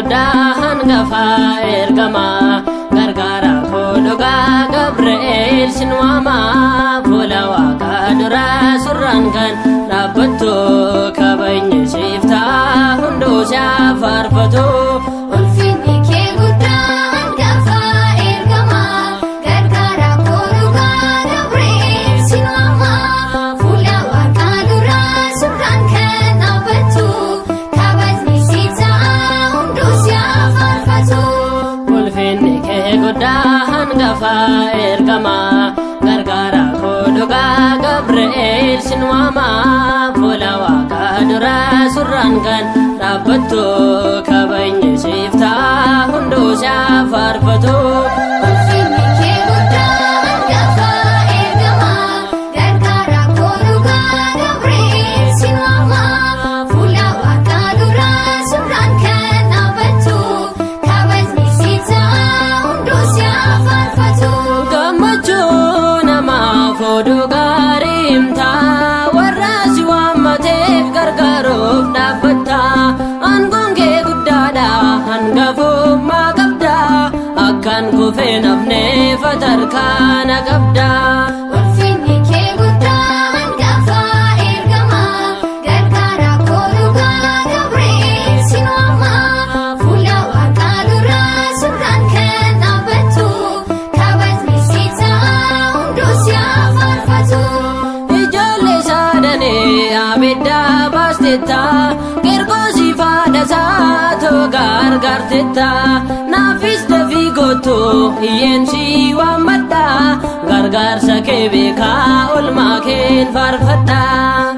guddaa hangafa ergamaa gargaara koo dhugaa Gabri'eel sin waamaa fuula waaqaa duraa surraan kan dhaabbattu kabajni siif ta'a hunduu si'aa faarfatu. Ulfinni kee guddaa hangafa ergamaa gargaara koo dhugaa Gabri'eel sin waamaa fuula waaqaa duraa surraan kan dhaabbattu kabajni si ta'a hunduu si'aa faarfatu. Ulfinni kee guddaa hangafa ergamaa gargaara koo dhugaa Gabri'eel sin waamaa fuula waaqaa duraa surraan kan dhaabbattu kabajni siif ta'a hunduu si'aa faarfatu. Ulfinni kee guddaa hangafa ergamaa gargaara koo dhugaa Gabri'eel sin waamaa fuula waaqaa duraa surraan kan dhaabbattu kabajni si ta'a hunduu si'aa faarfatu. Gammachuu namaaf oduu gaarii himtaa warra si waammateef gargaaruuf dhaabbatta aangoon kee guddaadha hangafummaa qabda akkan kufee nafneef tarkaana qabda. Ulfinni kee guddaa hangafa ergamaa gargaara koo dhugaa Gabri'eel sin waamaa fuula waaqaa duraa surraan kan dhaabbattu kabajni si ta'a hunduu si'aa faarfatu. Ijoollee saadanii abidda baastetta qirqoosii faadha saatoo gargaartetta naafis dafii gootu hiyyeen si waammadha gargaarsa kee beekaa olmaa keen faarfadha.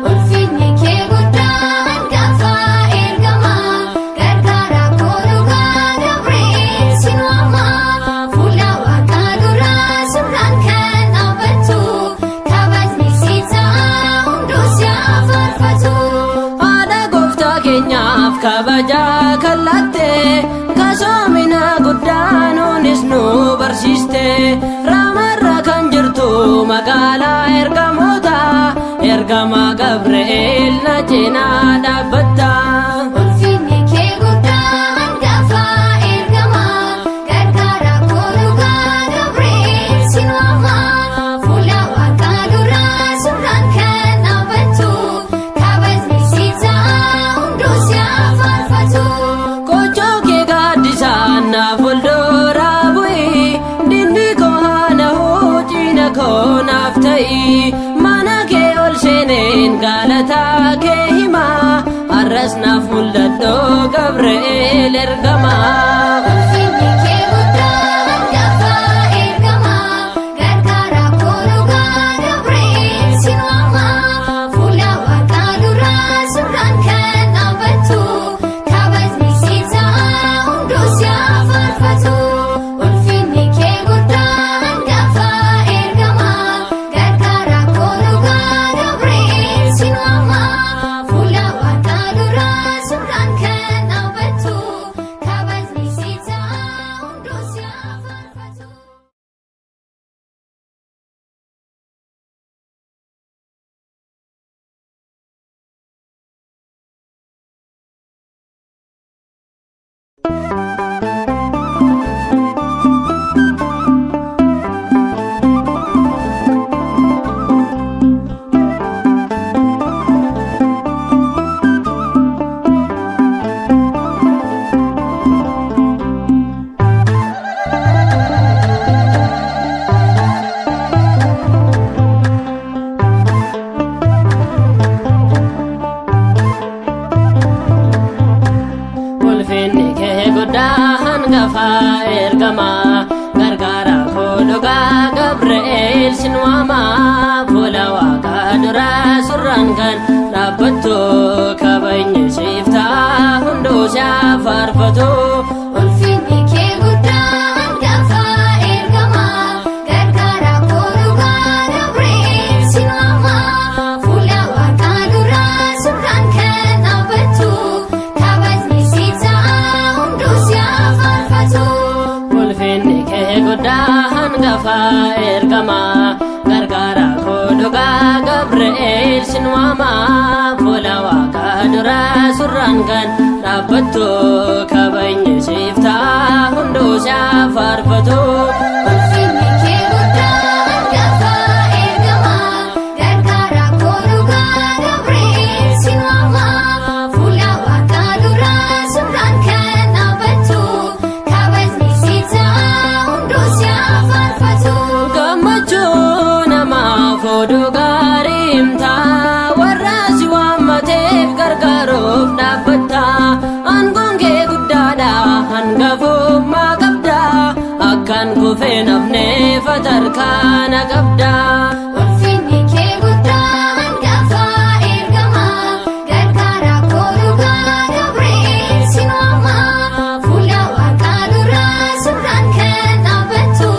Ulfinni kee guddaa hangafa ergamaa gargaara koo dhugaa Gabri'eel sin waamaa fuula waaqaa duraa surraan kan dhaabbattu kabajni si ta'a hunduu si'aa faarfatu. Haadha gooftaa keenyaaf kabajaa kallatte kasoomina guddaa nuunis nu barsiiste raamarra kan jirtu magaalaa ergamoota ergama Gabri'eel na cinaa dhaabbatta. Ulfinni kee guddaa hangafa ergamaa gargaara koo dhugaa Gabri'eel sin waamaa fuula waaqaa duraa surraan kan dhaabbattu kabajni si ta'a hunduu si'aa faarfatu. Kochoo kee gaaddisaan na fuuldura bu'i dinni koo haana huccina koo naaf ta'i mana kee ol seeneen galataa kee himaa har'as naaf mul'adhoo Gabri'eel ergamaa. Ulfinni kee guddaa hangafa ergamaa gargaara koo dhugaa Gabri'eel sin waamaa fuula waaqaa duraa surraan kan dhaabbattu kabajni si ta'a hunduu si'aa faarfatu. Ulfinni kee guddaa hangafa ergamaa gargaara koo dhugaa Gabri'eel sin waamaa fuula waaqaa duraa surraan kan dhaabbattu kabajni si ta'a hunduu si'aa faarfatu. Ulfinni kee guddaa hangafa ergamaa gargaara koo dhugaa Gabri'eel sin waamaa fuula waaqaa duraa surraan kan dhaabbattu kabajni siif ta'a hunduu si'aa faarfatu. Ulfinni kee guddaa hangafa ergamaa gargaara koo dhugaa Gabri'eel sin waamaa fuula waaqaa duraa surraan kan dhaabbattu kabajni si ta'a hunduu si'aa faarfatu. Ulfinni kee guddaa hangafa ergamaa gargaara koo dhugaa Gabri'eel sin waamaa fuula waaqaa duraa surraan kan dhaabbattu. Kabajni siif ta'a hunduu si'aa faarfatu. Ulfinni kee guddaa hangafa ergamaa gargaara koo dhugaa Gabri'eel sin waamaa fuula Waaqaa duraa suuraan kan dhaabbattu kabajni si ta'a hunduu si'aa faarfatu. Gammachuu namaaf oduu gaarii himta warra si waammateef gargaaruuf dhaabbatta aangoon kee guddaadha hangafummaa qabda akkan kufee nafneef harkaana qabda. Ulfinni kee guddaa hangafa ergamaa gargaara koo dhugaa Gabri'eel sin waamaa fuula Waaqaa duraa suuraan kan dhaabbattu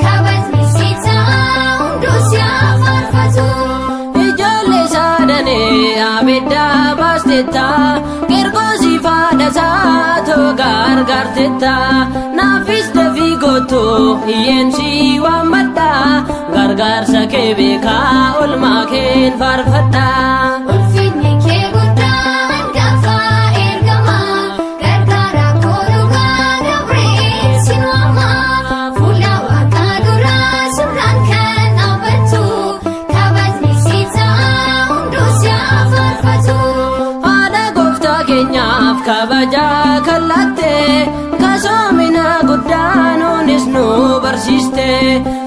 kabajni si ta'a hunduu si'aa faarfatu. Ijoollee saadanii abidda baastetta qirqoosii faadha saatoo gargaartetta naafis dafii gootu hiyyeensi waammadha gargaarsa kee beekaa olmaa keen faarfadha. Ulfinni kee guddaa hangafa ergamaa gargaara koo dhugaa Gabri'eel sin waamaa fuula Waaqaa duraa suuraan kan dhaabbattu kabajni si ta'a hunduu si'aa faarfatu. Haadha gooftaa keenyaaf kabajaa kallatte kasoomina guddaa nuunis nu barsiiste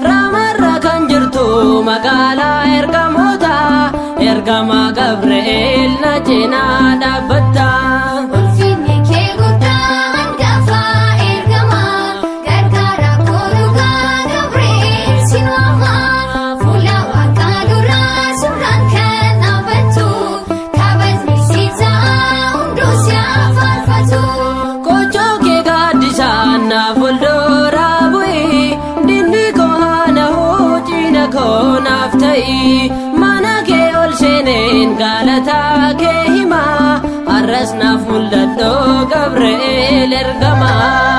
raamarra kan jirtu magaalaa ergamoota ergama Gabri'eel na cinaa dhaabbatta. Ulfinni kee guddaa hangafa ergamaa gargaara koo dhugaa Gabri'eel sin waamaa fuula Waaqaa duraa suuraan kan dhaabbattu kabajni si ta'a hunduu si'aa faarfatu. Kochoo kee gaaddisaan na fuuldura bu'i dinni koo haana huccina koo naaf ta'i mana kee ol seeneen galataa kee himaa har'as naaf mul'adhoo Gabri'eel ergamaa.